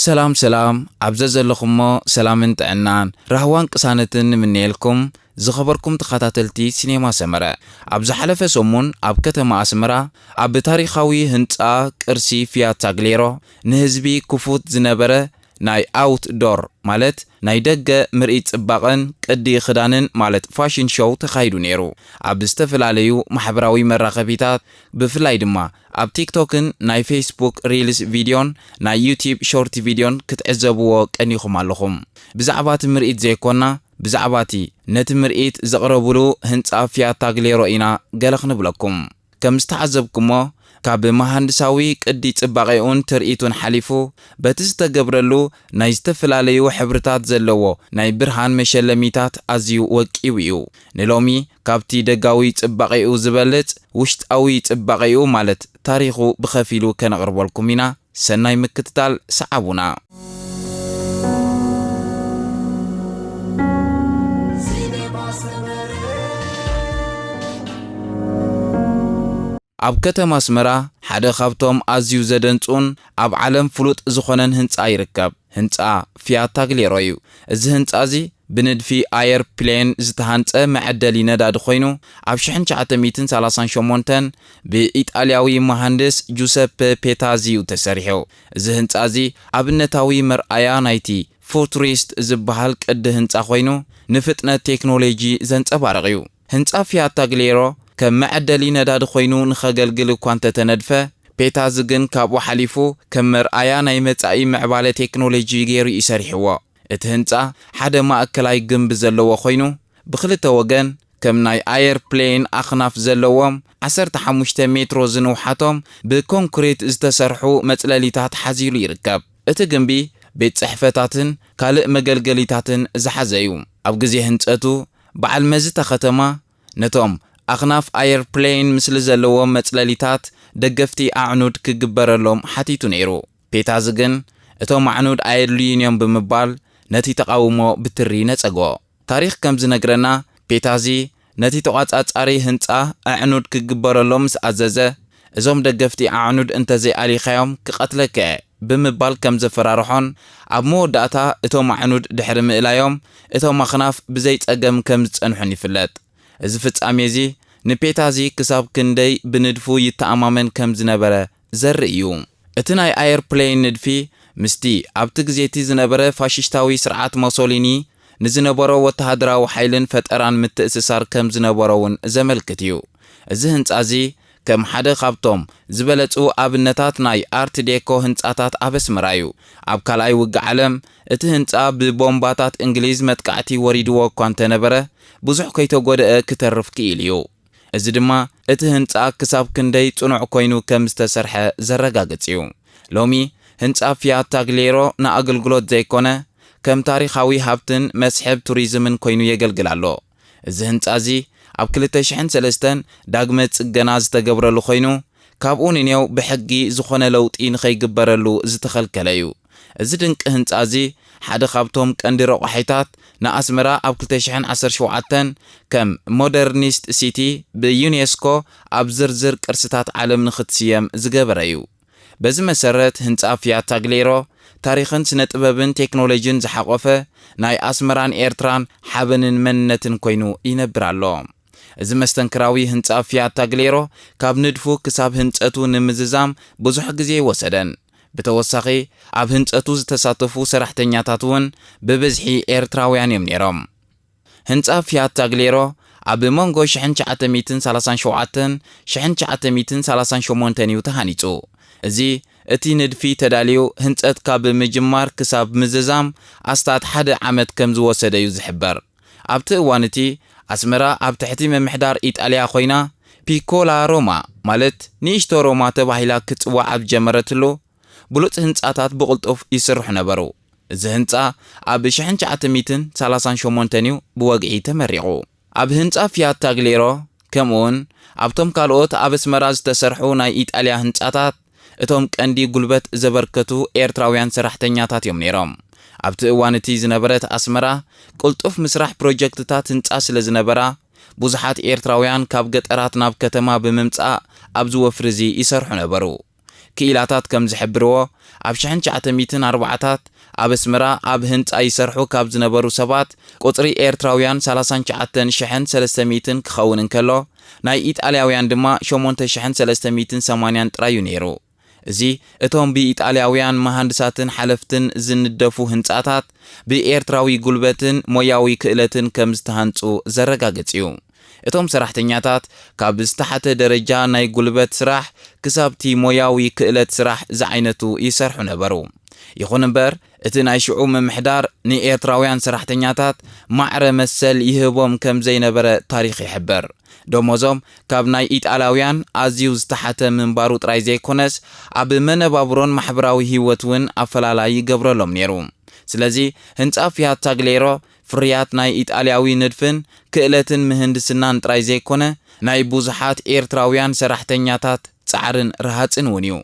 ሰላም ሰላም፣ ኣብ ዘዘለኹሞ ሰላምን ጥዕናን ራህዋን ቅሳነትን ንምነየልኩም ዝኸበርኩም ተኸታተልቲ ሲኔማ ሰመረ። ኣብ ዝሓለፈ ሰሙን ኣብ ከተማ ኣስመራ ኣብ ታሪኻዊ ህንጻ ቅርሲ ፊያታ ግሌሮ ንህዝቢ ክፉት ዝነበረ ናይ ኣውት ዶር፣ ማለት ናይ ደገ ምርኢት ጽባቐን ቅዲ ክዳንን፣ ማለት ፋሽን ሾው ተኻይዱ ነይሩ። ኣብ ዝተፈላለዩ ማሕበራዊ መራኸቢታት፣ ብፍላይ ድማ ኣብ ቲክቶክን ናይ ፌስቡክ ሪልስ ቪድዮን ናይ ዩቲዩብ ሾርት ቪድዮን ክትዕዘብዎ ቀኒኹም ኣለኹም። ብዛዕባ እቲ ምርኢት ዘይኮና፣ ብዛዕባ እቲ ነቲ ምርኢት ዘቕረቡሉ ህንጻ ፊያታ ግሌሮ ኢና ገለ ክንብለኩም። ከም ዝተዓዘብኩሞ፣ ካብ መሃንድሳዊ ቅዲ ጽባቐኡን ትርኢቱን ሓሊፉ፣ በቲ ዝተገብረሉ ናይ ዝተፈላለዩ ሕብርታት ዘለዎ ናይ ብርሃን መሸለሚታት ኣዝዩ ወቂቡ እዩ። ንሎሚ ካብቲ ደጋዊ ጽባቐኡ ዝበልጽ ውሽጣዊ ጽባቐኡ፣ ማለት ታሪኹ ብኸፊሉ ከነቕርበልኩም ኢና። ሰናይ ምክትታል፣ ሰዓቡና። ኣብ ከተማ ኣስመራ ሓደ ካብቶም ኣዝዩ ዘደንጹን ኣብ ዓለም ፍሉጥ ዝኾነን ህንጻ ይርከብ። ህንጻ ፊያታ ግሌሮ እዩ። እዚ ህንጻ እዚ ብንድፊ ኣየር ፕሌን ዝተሃንጸ መዐደሊ ነዳዲ ኮይኑ፣ ኣብ ሽሕን ትሽዓተ ሚእትን ሰላሳን ሸሞንተን ብኢጣልያዊ መሃንድስ ጁሰፐ ፔታዚ እዩ ተሰሪሑ። እዚ ህንጻ እዚ ኣብነታዊ መርኣያ ናይቲ ፉቱሪስት ዝበሃል ቅዲ ህንጻ ኮይኑ፣ ንፍጥነት ቴክኖሎጂ ዘንጸባርቕ እዩ። ህንጻ ፊያታ ግሌሮ ከም መዐደሊ ነዳዲ ኮይኑ ንኸገልግል እኳ እንተተነድፈ፣ ፔታዚ ግን ካብኡ ሓሊፉ ከም መርኣያ ናይ መጻኢ ምዕባለ ቴክኖሎጂ ገይሩ እዩ ሰሪሕዎ። እቲ ህንጻ ሓደ ማእከላይ ግንቢ ዘለዎ ኮይኑ፣ ብኽልተ ወገን ከም ናይ ኣየር ፕሌን ኣኽናፍ ዘለዎም ዓሰርተ ሓሙሽተ ሜትሮ ዝንውሓቶም ብኮንክሪት ዝተሰርሑ መጽለሊታት ሓዚሉ ይርከብ። እቲ ግንቢ ቤት ጽሕፈታትን ካልእ መገልገሊታትን ዝሓዘ እዩ። ኣብ ግዜ ህንጸቱ፣ በዓል መዚ እታ ከተማ ነቶም ኣኽናፍ ኣየር ፕሌን ምስሊ ዘለዎም መጽለሊታት ደገፍቲ ኣዕኑድ ክግበረሎም ሓቲቱ ነይሩ። ፔታዚ ግን፣ "እቶም ኣዕኑድ ኣየድልዩን እዮም" ብምባል ነቲ ተቓውሞ ብትሪ ነጸጎ። ታሪኽ ከም ዝነግረና፣ ፔታዚ ነቲ ተቋጻጻሪ ህንጻ ኣዕኑድ ክግበረሎም ምስ ኣዘዘ፣ "እዞም ደገፍቲ ኣዕኑድ እንተዘይኣሊኻዮም ክቐትለካ እየ" ብምባል ከም ዘፈራርሖን፣ ኣብ መወዳእታ እቶም ኣዕኑድ ድሕሪ ምእላዮም፣ እቶም ኣኽናፍ ብዘይ ጸገም ከም ዝጸንሑን ይፍለጥ። እዚ ፍጻሜ እዚ ንፔታዚ ክሳብ ክንደይ ብንድፉ ይተኣማመን ከም ዝነበረ ዘርኢ እዩ። እቲ ናይ ኣየር ፕሌን ንድፊ ምስቲ ኣብቲ ግዜ እቲ ዝነበረ ፋሽስታዊ ስርዓት ሞሶሊኒ ንዝነበሮ ወተሃደራዊ ሓይልን ፈጠራን ምትእስሳር ከም ዝነበሮ እውን ዘመልክት እዩ። እዚ ህንጻ እዚ ከም ሓደ ካብቶም ዝበለጹ ኣብነታት ናይ ኣርት ዴኮ ህንጻታት ኣብ ኣስመራ እዩ። ኣብ ካልኣይ ውግእ ዓለም እቲ ህንጻ ብቦምባታት እንግሊዝ መጥቃዕቲ ወሪድዎ እኳ እንተነበረ፣ ብዙሕ ከይተጎድአ ክተርፍ ክኢሉ እዩ። እዚ ድማ እቲ ህንጻ ክሳብ ክንደይ ጽኑዕ ኮይኑ ከም ዝተሰርሐ ዘረጋግጽ እዩ። ሎሚ ህንጻ ፊያታ ግሌሮ ንኣገልግሎት ዘይኮነ፣ ከም ታሪኻዊ ሃብትን መስሕብ ቱሪዝምን ኮይኑ የገልግል ኣሎ። እዚ ህንጻ እዚ ኣብ ክልተ ሽሕን ሰለስተን ዳግመ ጽገና ዝተገብረሉ ኮይኑ፣ ካብኡ ንኔው ብሕጊ ዝኾነ ለውጢ ንኸይግበረሉ ዝተኸልከለ እዩ። እዚ ድንቂ ህንጻ እዚ ሓደ ካብቶም ቀንዲ ረቋሒታት ንኣስመራ ኣብ ክልተ ሽሕን ዓሰርተ ሸውዓተን ከም ሞደርኒስት ሲቲ ብዩኔስኮ ኣብ ዝርዝር ቅርስታት ዓለም ንኽትስየም ዝገበረ እዩ። በዚ መሰረት ህንጻ ፊያታ ግሌሮ ታሪኽን ስነ ጥበብን ቴክኖሎጂን ዝሓቖፈ ናይ ኣስመራን ኤርትራን ሓበንን መንነትን ኮይኑ ይነብር ኣሎ። እዚ መስተንክራዊ ህንጻ ፊያታ ግሌሮ ካብ ንድፉ ክሳብ ህንጸቱ ንምዝዛም ብዙሕ ግዜ ኣይወሰደን። ብተወሳኺ ኣብ ህንጸቱ ዝተሳተፉ ሰራሕተኛታት እውን ብብዝሒ ኤርትራውያን እዮም ነይሮም። ህንጻ ፊያታ ግሌሮ ኣብ መንጎ ሽሕን ትሽዓተ ሚእትን ሰላሳን ሸውዓተን ሽሕን ትሽዓተ ሚእትን ሰላሳን ሸሞንተን እዩ ተሃኒጹ። እዚ እቲ ንድፊ ተዳልዩ ህንጸት ካብ ምጅማር ክሳብ ምዝዛም ኣስታት ሓደ ዓመት ከም ዝወሰደ እዩ ዝሕበር። ኣብቲ እዋን እቲ ኣስመራ ኣብ ትሕቲ ምምሕዳር ኢጣልያ ኮይና፣ ፒኮላ ሮማ፣ ማለት ንእሽቶ ሮማ ተባሂላ ክትጽዋዕ ኣብ ዝጀመረትሉ፣ ብሉጽ ህንጻታት ብቕልጡፍ ይስርሑ ነበሩ። እዚ ህንጻ ኣብ ሽሕን ትሽዓተ ሚእትን ሰላሳን ሸሞንተን እዩ ብወግዒ ተመሪቑ። ኣብ ህንጻ ፊያታ ግሌሮ፣ ከምኡውን ኣብቶም ካልኦት ኣብ ኣስመራ ዝተሰርሑ ናይ ኢጣልያ ህንጻታት፣ እቶም ቀንዲ ጉልበት ዘበርከቱ ኤርትራውያን ሰራሕተኛታት እዮም ነይሮም። ኣብቲ እዋን እቲ ዝነበረት ኣስመራ፣ ቅልጡፍ ምስራሕ ፕሮጀክትታት ህንጻ ስለ ዝነበራ፣ ብዙሓት ኤርትራውያን ካብ ገጠራት ናብ ከተማ ብምምጻእ ኣብዚ ወፍሪ እዚ ይሰርሑ ነበሩ። ክኢላታት ከም ዝሕብርዎ፣ ኣብ ሽሕን ትሽዓተ ሚእትን ኣርባዓታት ኣብ ኣስመራ ኣብ ህንጻ ይሰርሑ ካብ ዝነበሩ ሰባት ቁጽሪ ኤርትራውያን ሰላሳን ትሽዓተ ሽሕን ሰለስተ ሚእትን ክኸውን እንከሎ፣ ናይ ኢጣልያውያን ድማ ሸሞንተ ሽሕን ሰለስተ ሚእትን ሰማንያን ጥራይ እዩ ነይሩ። እዚ እቶም ብኢጣልያውያን መሃንድሳትን ሓለፍትን ዝንደፉ ህንጻታት ብኤርትራዊ ጉልበትን ሞያዊ ክእለትን ከም ዝተሃንጹ ዘረጋግጽ እዩ። እቶም ሰራሕተኛታት ካብ ዝተሓተ ደረጃ ናይ ጉልበት ስራሕ ክሳብቲ ሞያዊ ክእለት ስራሕ ዝዓይነቱ ይሰርሑ ነበሩ። ይኹን እምበር፣ እቲ ናይ ሽዑ ምምሕዳር ንኤርትራውያን ሰራሕተኛታት ማዕረ መሰል ይህቦም ከም ዘይነበረ ታሪኽ ይሕብር። ደሞዞም ካብ ናይ ኢጣልያውያን ኣዝዩ ዝተሓተ ምንባሩ ጥራይ ዘይኮነስ፣ ኣብ መነባብሮን ማሕበራዊ ህይወት እውን ኣፈላላይ ይገብረሎም ነይሩ። ስለዚ፣ ህንጻ ፊያት ታግሌሮ ፍርያት ናይ ኢጣልያዊ ንድፍን ክእለትን ምህንድስናን ጥራይ ዘይኮነ፣ ናይ ብዙሓት ኤርትራውያን ሰራሕተኛታት ጻዕርን ረሃጽን እውን እዩ።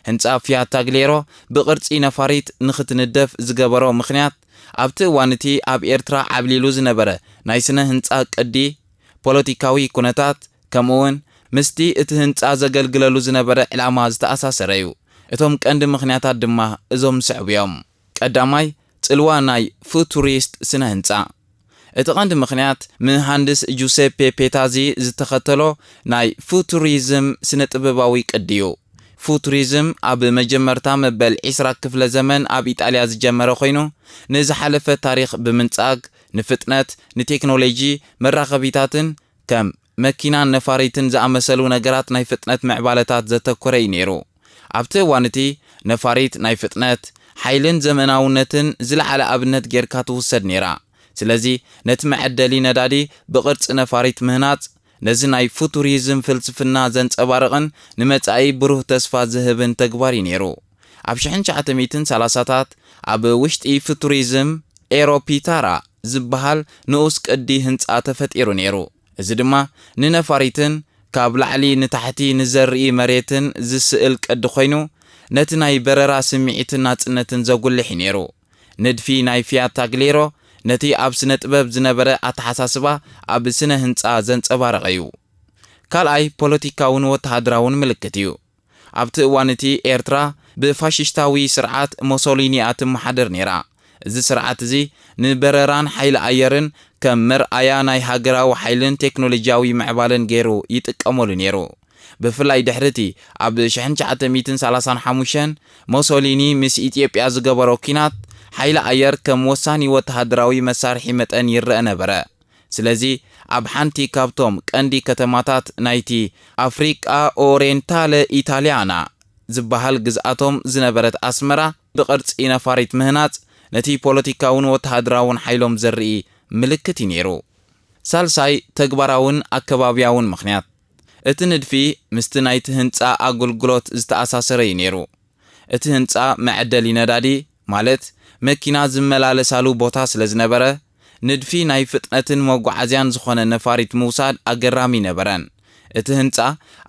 ህንጻ ፊያት ታግሌሮ ብቕርጺ ነፋሪት ንኽትንደፍ ዝገበሮ ምኽንያት፣ ኣብቲ እዋን እቲ ኣብ ኤርትራ ዓብሊሉ ዝነበረ ናይ ስነ ህንጻ ቅዲ፣ ፖለቲካዊ ኩነታት፣ ከምኡውን ምስቲ እቲ ህንጻ ዘገልግለሉ ዝነበረ ዕላማ ዝተኣሳሰረ እዩ። እቶም ቀንዲ ምኽንያታት ድማ እዞም ዝስዕቡ እዮም። ቀዳማይ፣ ጽልዋ ናይ ፉቱሪስት ስነ ህንጻ። እቲ ቀንዲ ምኽንያት፣ መሃንድስ ጁሴፔ ፔታዚ ዝተኸተሎ ናይ ፉቱሪዝም ስነ ጥበባዊ ቅዲ እዩ። ፉቱሪዝም ኣብ መጀመርታ መበል ዒስራ ክፍለ ዘመን ኣብ ኢጣልያ ዝጀመረ ኮይኑ፣ ንዝሓለፈ ታሪኽ ብምንጻግ፣ ንፍጥነት፣ ንቴክኖሎጂ፣ መራኸቢታትን ከም መኪናን ነፋሪትን ዝኣመሰሉ ነገራት ናይ ፍጥነት ምዕባለታት ዘተኮረ እዩ ነይሩ። ኣብቲ እዋን እቲ፣ ነፋሪት ናይ ፍጥነት፣ ሓይልን ዘመናውነትን ዝለዓለ ኣብነት ጌርካ ትውሰድ ነይራ። ስለዚ፣ ነቲ መዐደሊ ነዳዲ ብቕርጺ ነፋሪት ምህናጽ፣ ነዚ ናይ ፉቱሪዝም ፍልስፍና ዘንጸባርቕን ንመጻኢ ብሩህ ተስፋ ዝህብን ተግባር እዩ ነይሩ። ኣብ ሽሕን ትሽዓተ ሚእትን ሰላሳታት ኣብ ውሽጢ ፉቱሪዝም ኤሮፒታራ ዝበሃል ንኡስ ቅዲ ህንጻ ተፈጢሩ ነይሩ። እዚ ድማ ንነፋሪትን ካብ ላዕሊ ንታሕቲ ንዘርኢ መሬትን ዝስእል ቅዲ ኮይኑ፣ ነቲ ናይ በረራ ስምዒትን ናጽነትን ዘጉልሕ እዩ ነይሩ። ንድፊ ናይ ፊያት ታግሌሮ ነቲ ኣብ ስነ ጥበብ ዝነበረ ኣተሓሳስባ ኣብ ስነ ህንጻ ዘንጸባረቐ እዩ። ካልኣይ፣ ፖለቲካውን ወተሃደራውን ምልክት እዩ። ኣብቲ እዋን እቲ ኤርትራ ብፋሽስታዊ ስርዓት ሞሶሊኒ እያ ትመሓደር ነይራ። እዚ ስርዓት እዚ ንበረራን ሓይሊ ኣየርን ከም መርኣያ ናይ ሃገራዊ ሓይልን ቴክኖሎጂያዊ ምዕባለን ገይሩ ይጥቀመሉ ነይሩ። ብፍላይ ድሕሪ እቲ ኣብ ሽሕን ትሽዓተ ሚእትን ሰላሳን ሓሙሽተን ሞሶሊኒ ምስ ኢትዮጵያ ዝገበሮ ኲናት፣ ሓይሊ ኣየር ከም ወሳኒ ወተሃደራዊ መሳርሒ መጠን ይረአ ነበረ። ስለዚ፣ ኣብ ሓንቲ ካብቶም ቀንዲ ከተማታት ናይቲ ኣፍሪቃ ኦሬንታለ ኢታልያና ዝበሃል ግዝኣቶም ዝነበረት ኣስመራ ብቕርጺ ነፋሪት ምህናጽ ነቲ ፖለቲካውን ወተሃደራውን ሓይሎም ዘርኢ ምልክት እዩ ነይሩ። ሳልሳይ፣ ተግባራውን ኣከባብያውን ምኽንያት። እቲ ንድፊ ምስቲ ናይቲ ህንጻ ኣገልግሎት ዝተኣሳሰረ እዩ ነይሩ። እቲ ህንጻ መዐደሊ ነዳዲ፣ ማለት መኪና ዝመላለሳሉ ቦታ ስለ ዝነበረ፣ ንድፊ ናይ ፍጥነትን መጓዓዝያን ዝኾነ ነፋሪት ምውሳድ ኣገራሚ ነበረን። እቲ ህንጻ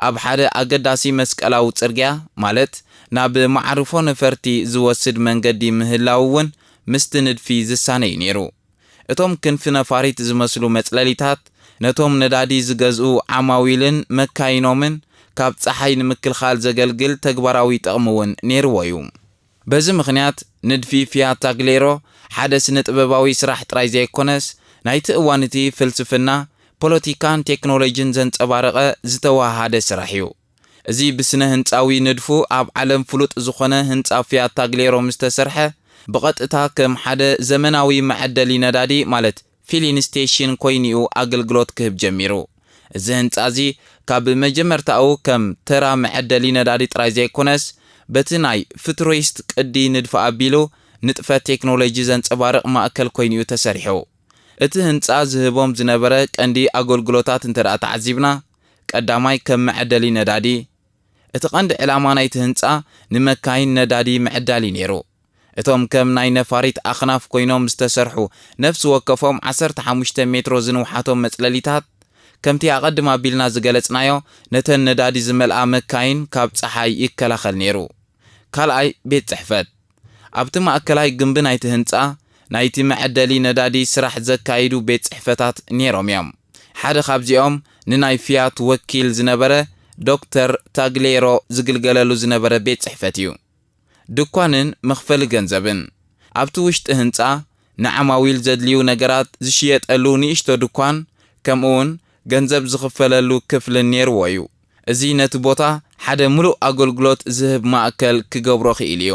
ኣብ ሓደ ኣገዳሲ መስቀላዊ ጽርግያ፣ ማለት ናብ መዓርፎ ነፈርቲ ዝወስድ መንገዲ ምህላው እውን ምስቲ ንድፊ ዝሳነ እዩ ነይሩ። እቶም ክንፊ ነፋሪት ዝመስሉ መጽለሊታት፣ ነቶም ነዳዲ ዝገዝኡ ዓማዊልን መካይኖምን ካብ ጸሓይ ንምክልኻል ዘገልግል ተግባራዊ ጥቕሚ እውን ነይርዎ እዩ። በዚ ምኽንያት፣ ንድፊ ፊያት ታግሌሮ ሓደ ስነ ጥበባዊ ስራሕ ጥራይ ዘይኮነስ፣ ናይቲ እዋን እቲ ፍልስፍና፣ ፖለቲካን ቴክኖሎጂን ዘንጸባረቐ ዝተወሃሃደ ስራሕ እዩ። እዚ ብስነ ህንጻዊ ንድፉ ኣብ ዓለም ፍሉጥ ዝኾነ ህንጻ ፊያት ታግሌሮ ምስ ተሰርሐ፣ ብቐጥታ ከም ሓደ ዘመናዊ መዐደሊ ነዳዲ፣ ማለት ፊሊን ስቴሽን፣ ኮይኑ'ዩ ኣገልግሎት ክህብ ጀሚሩ። እዚ ህንጻ እዚ ካብ መጀመርታኡ ከም ተራ መዐደሊ ነዳዲ ጥራይ ዘይኮነስ፣ በቲ ናይ ፉቱሪስት ቅዲ ንድፊ ኣቢሉ ንጥፈት ቴክኖሎጂ ዘንጸባርቕ ማእከል ኮይኑ'ዩ ተሰሪሑ። እቲ ህንጻ ዝህቦም ዝነበረ ቀንዲ ኣገልግሎታት እንተ ደኣ ተዓዚብና፣ ቀዳማይ ከም መዐደሊ ነዳዲ፣ እቲ ቀንዲ ዕላማ ናይቲ ህንጻ ንመካይን ነዳዲ ምዕዳል እዩ ነይሩ። እቶም ከም ናይ ነፋሪት ኣኽናፍ ኮይኖም ዝተሰርሑ ነፍሲ ወከፎም ዓሰርተ ሓሙሽተ ሜትሮ ዝንውሓቶም መጽለሊታት፣ ከምቲ ኣቐድም ኣቢልና ዝገለጽናዮ፣ ነተን ነዳዲ ዝመልኣ መካይን ካብ ጸሓይ ይከላኸል ነይሩ። ካልኣይ፣ ቤት ጽሕፈት። ኣብቲ ማእከላይ ግምቢ ናይቲ ህንጻ፣ ናይቲ መዐደሊ ነዳዲ ስራሕ ዘካይዱ ቤት ጽሕፈታት ነይሮም እዮም። ሓደ ካብዚኦም ንናይ ፊያት ወኪል ዝነበረ ዶክተር ታግሌሮ ዝግልገለሉ ዝነበረ ቤት ጽሕፈት እዩ። ድኳንን መኽፈሊ ገንዘብን። ኣብቲ ውሽጢ ህንጻ ንዓማዊል ዘድልዩ ነገራት ዝሽየጠሉ ንእሽቶ ድኳን፣ ከምኡውን ገንዘብ ዝኽፈለሉ ክፍልን ነይርዎ እዩ። እዚ ነቲ ቦታ ሓደ ምሉእ ኣገልግሎት ዝህብ ማእከል ክገብሮ ክኢሉ እዩ።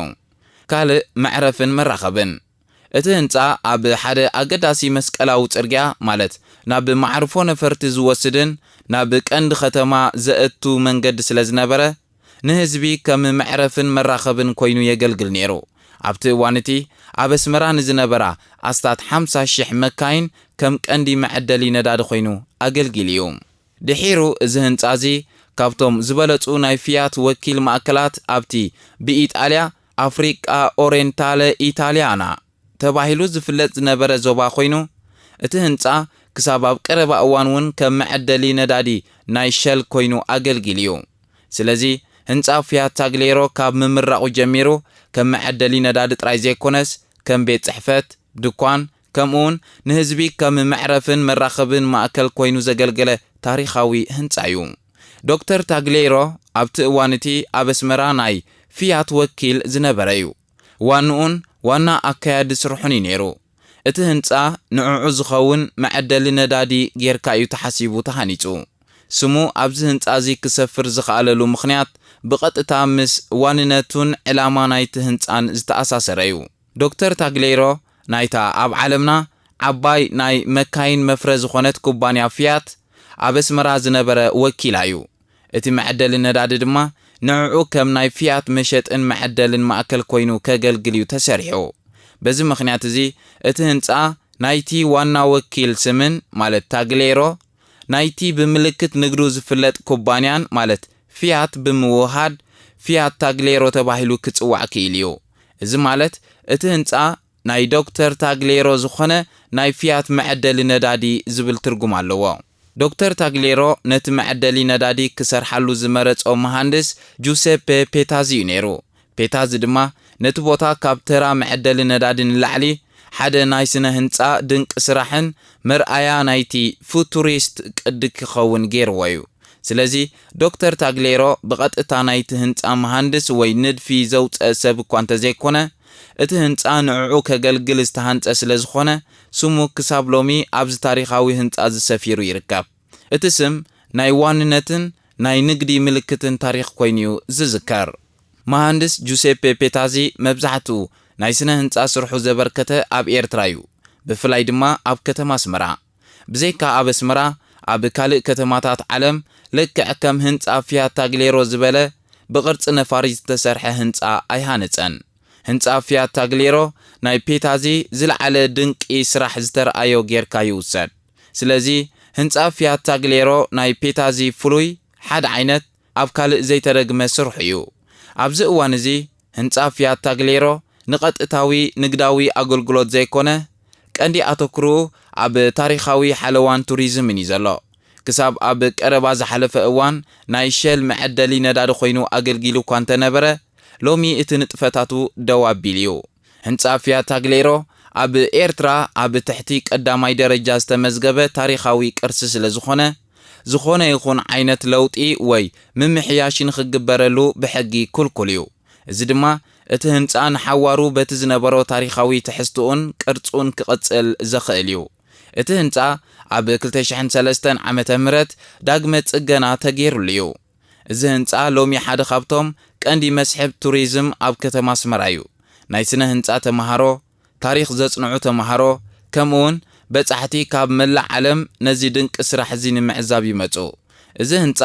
ካልእ መዕረፍን መራኸብን። እቲ ህንጻ ኣብ ሓደ ኣገዳሲ መስቀላዊ ጽርግያ፣ ማለት ናብ መዓርፎ ነፈርቲ ዝወስድን ናብ ቀንዲ ከተማ ዘእቱ መንገዲ ስለ ዝነበረ፣ ንህዝቢ ከም መዕረፍን መራኸብን ኮይኑ የገልግል ነይሩ። ኣብቲ እዋን እቲ ኣብ ኣስመራ ንዝነበራ ኣስታት ሓምሳ ሽሕ መካይን ከም ቀንዲ መዐደሊ ነዳዲ ኮይኑ ኣገልጊሉ እዩ። ድሒሩ እዚ ህንጻ እዚ ካብቶም ዝበለጹ ናይ ፊያት ወኪል ማእከላት ኣብቲ ብኢጣልያ ኣፍሪቃ ኦሬንታለ ኢታልያና ተባሂሉ ዝፍለጥ ዝነበረ ዞባ ኮይኑ፣ እቲ ህንጻ ክሳብ ኣብ ቀረባ እዋን እውን ከም መዐደሊ ነዳዲ ናይ ሸል ኮይኑ ኣገልጊሉ እዩ። ስለዚ ህንጻ ፊያት ታግሌሮ ካብ ምምራቑ ጀሚሩ ከም መዐደሊ ነዳዲ ጥራይ ዘይኮነስ ከም ቤት ጽሕፈት፣ ድኳን፣ ከምኡውን ንህዝቢ ከም መዕረፍን መራኸብን ማእከል ኮይኑ ዘገልገለ ታሪኻዊ ህንጻ እዩ። ዶክተር ታግሌሮ ኣብቲ እዋን እቲ ኣብ ኣስመራ ናይ ፊያት ወኪል ዝነበረ እዩ። ዋንኡን ዋና ኣካያዲ ስርሑን እዩ ነይሩ። እቲ ህንጻ ንዕዑ ዝኸውን መዐደሊ ነዳዲ ጌርካ እዩ ተሓሲቡ ተሃኒጹ። ስሙ ኣብዚ ህንጻ እዚ ክሰፍር ዝኸኣለሉ ምኽንያት ብቐጥታ ምስ ዋንነቱን ዕላማ ናይቲ ህንጻን ዝተኣሳሰረ እዩ። ዶክተር ታግሌሮ ናይታ ኣብ ዓለምና ዓባይ ናይ መካይን መፍረ ዝኾነት ኩባንያ ፊያት ኣብ ኣስመራ ዝነበረ ወኪላ እዩ። እቲ መዐደሊ ነዳዲ ድማ ንዕዑ ከም ናይ ፊያት መሸጥን መዐደልን ማእከል ኮይኑ ከገልግል እዩ ተሰሪሑ። በዚ ምኽንያት እዚ እቲ ህንጻ ናይቲ ዋና ወኪል ስምን፣ ማለት ታግሌሮ፣ ናይቲ ብምልክት ንግዱ ዝፍለጥ ኩባንያን፣ ማለት ፊያት ብምውሃድ ፊያት ታግሌሮ ተባሂሉ ክጽዋዕ ክኢሉ እዩ። እዚ ማለት እቲ ህንጻ ናይ ዶክተር ታግሌሮ ዝኾነ ናይ ፊያት መዐደሊ ነዳዲ ዝብል ትርጉም ኣለዎ። ዶክተር ታግሌሮ ነቲ መዐደሊ ነዳዲ ክሰርሓሉ ዝመረጾ መሃንድስ ጁሴፔ ፔታዚ እዩ ነይሩ። ፔታዚ ድማ ነቲ ቦታ ካብ ተራ መዐደሊ ነዳዲ ንላዕሊ ሓደ ናይ ስነ ህንጻ ድንቂ ስራሕን መርኣያ ናይቲ ፉቱሪስት ቅዲ ክኸውን ገይርዎ እዩ። ስለዚ ዶክተር ታግሌሮ ብቐጥታ ናይቲ ህንጻ መሃንድስ ወይ ንድፊ ዘውጸአ ሰብ እኳ እንተዘይኮነ፣ እቲ ህንጻ ንዕዑ ከገልግል ዝተሃንጸ ስለ ዝኾነ፣ ስሙ ክሳብ ሎሚ ኣብዚ ታሪኻዊ ህንጻ እዚ ሰፊሩ ይርከብ። እቲ ስም ናይ ዋንነትን ናይ ንግዲ ምልክትን ታሪኽ ኮይኑ እዩ ዝዝከር። መሃንድስ ጁሴፔ ፔታዚ መብዛሕትኡ ናይ ስነ ህንጻ ስርሑ ዘበርከተ ኣብ ኤርትራ እዩ፣ ብፍላይ ድማ ኣብ ከተማ ኣስመራ። ብዘይካ ኣብ ኣስመራ፣ ኣብ ካልእ ከተማታት ዓለም ልክዕ ከም ህንጻ ፊያት ታግሌሮ ዝበለ ብቕርጺ ነፋሪት ዝተሰርሐ ህንጻ ኣይሃነጸን። ህንጻ ፊያት ታግሌሮ ናይ ፔታዚ ዝለዓለ ድንቂ ስራሕ ዝተረኣዮ ጌርካ ይውሰድ። ስለዚ ህንጻ ፊያት ታግሌሮ ናይ ፔታዚ ፍሉይ፣ ሓደ ዓይነት፣ ኣብ ካልእ ዘይተደግመ ስርሑ እዩ። ኣብዚ እዋን እዚ ህንጻ ፊያት ታግሌሮ ንቐጥታዊ ንግዳዊ ኣገልግሎት ዘይኮነ፣ ቀንዲ ኣተኩርኡ ኣብ ታሪኻዊ ሓለዋን ቱሪዝምን እዩ ዘሎ። ክሳብ ኣብ ቀረባ ዝሓለፈ እዋን ናይ ሸል መዐደሊ ነዳዲ ኮይኑ ኣገልጊሉ እኳ እንተነበረ፣ ሎሚ እቲ ንጥፈታቱ ደው ኣቢሉ እዩ። ህንጻ ፊያት ታግሌሮ ኣብ ኤርትራ ኣብ ትሕቲ ቀዳማይ ደረጃ ዝተመዝገበ ታሪኻዊ ቅርሲ ስለ ዝኾነ፣ ዝኾነ ይኹን ዓይነት ለውጢ ወይ ምምሕያሽ ንኽግበረሉ ብሕጊ ክልኩል እዩ። እዚ ድማ እቲ ህንጻ ንሓዋሩ በቲ ዝነበሮ ታሪኻዊ ትሕዝትኡን ቅርጹን ክቕጽል ዘኽእል እዩ። እቲ ህንጻ ኣብ ክልተ ሽሕን ሰለስተን ዓመተ ምህረት ዳግመ ጽገና ተገይሩሉ እዩ። እዚ ህንጻ ሎሚ ሓደ ካብቶም ቀንዲ መስሕብ ቱሪዝም ኣብ ከተማ ኣስመራ እዩ። ናይ ስነ ህንጻ ተመሃሮ፣ ታሪኽ ዘጽንዑ ተመሃሮ፣ ከምኡውን በጻሕቲ ካብ መላእ ዓለም ነዚ ድንቂ ስራሕ እዚ ንምዕዛብ ይመጹ። እዚ ህንጻ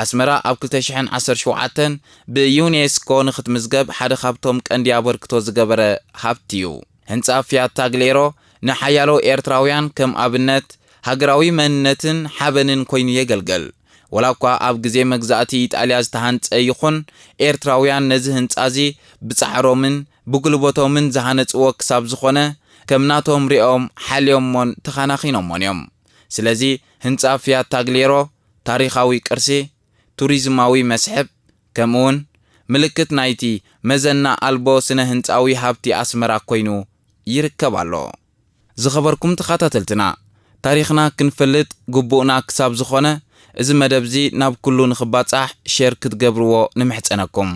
ኣስመራ ኣብ ክልተ ሽሕን ዓሰርተ ሸውዓተን ብዩኔስኮ ንኽትምዝገብ ሓደ ካብቶም ቀንዲ ኣበርክቶ ዝገበረ ሃብቲ እዩ። ህንጻ ፊያት ታግሌሮ ንሓያሎ ኤርትራውያን ከም ኣብነት ሃገራዊ መንነትን ሓበንን ኮይኑ የገልግል። ወላ እኳ ኣብ ግዜ መግዛእቲ ኢጣልያ ዝተሃንጸ ይኹን፣ ኤርትራውያን ነዚ ህንጻ እዚ ብጻዕሮምን ብጉልበቶምን ዝሃነጽዎ ክሳብ ዝኾነ፣ ከም ናቶም ሪኦም ሓልዮሞን ተኻናኺኖሞን እዮም። ስለዚ ህንጻ ፊያት ታግሌሮ ታሪኻዊ ቅርሲ፣ ቱሪዝማዊ መስሕብ፣ ከምኡውን ምልክት ናይቲ መዘና ኣልቦ ስነ ህንጻዊ ሃብቲ ኣስመራ ኮይኑ ይርከብ ኣሎ። ዝኸበርኩም ተኸታተልትና፣ ታሪኽና ክንፈልጥ ግቡእና ክሳብ ዝኾነ፣ እዚ መደብ እዚ ናብ ኩሉ ንኽባጻሕ ሼር ክትገብርዎ ንምሕጸነኩም።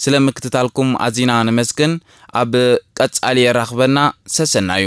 ስለ ምክትታልኩም ኣዚና ነመስግን። ኣብ ቀጻሊ የራኽበና። ሰሰናዩ።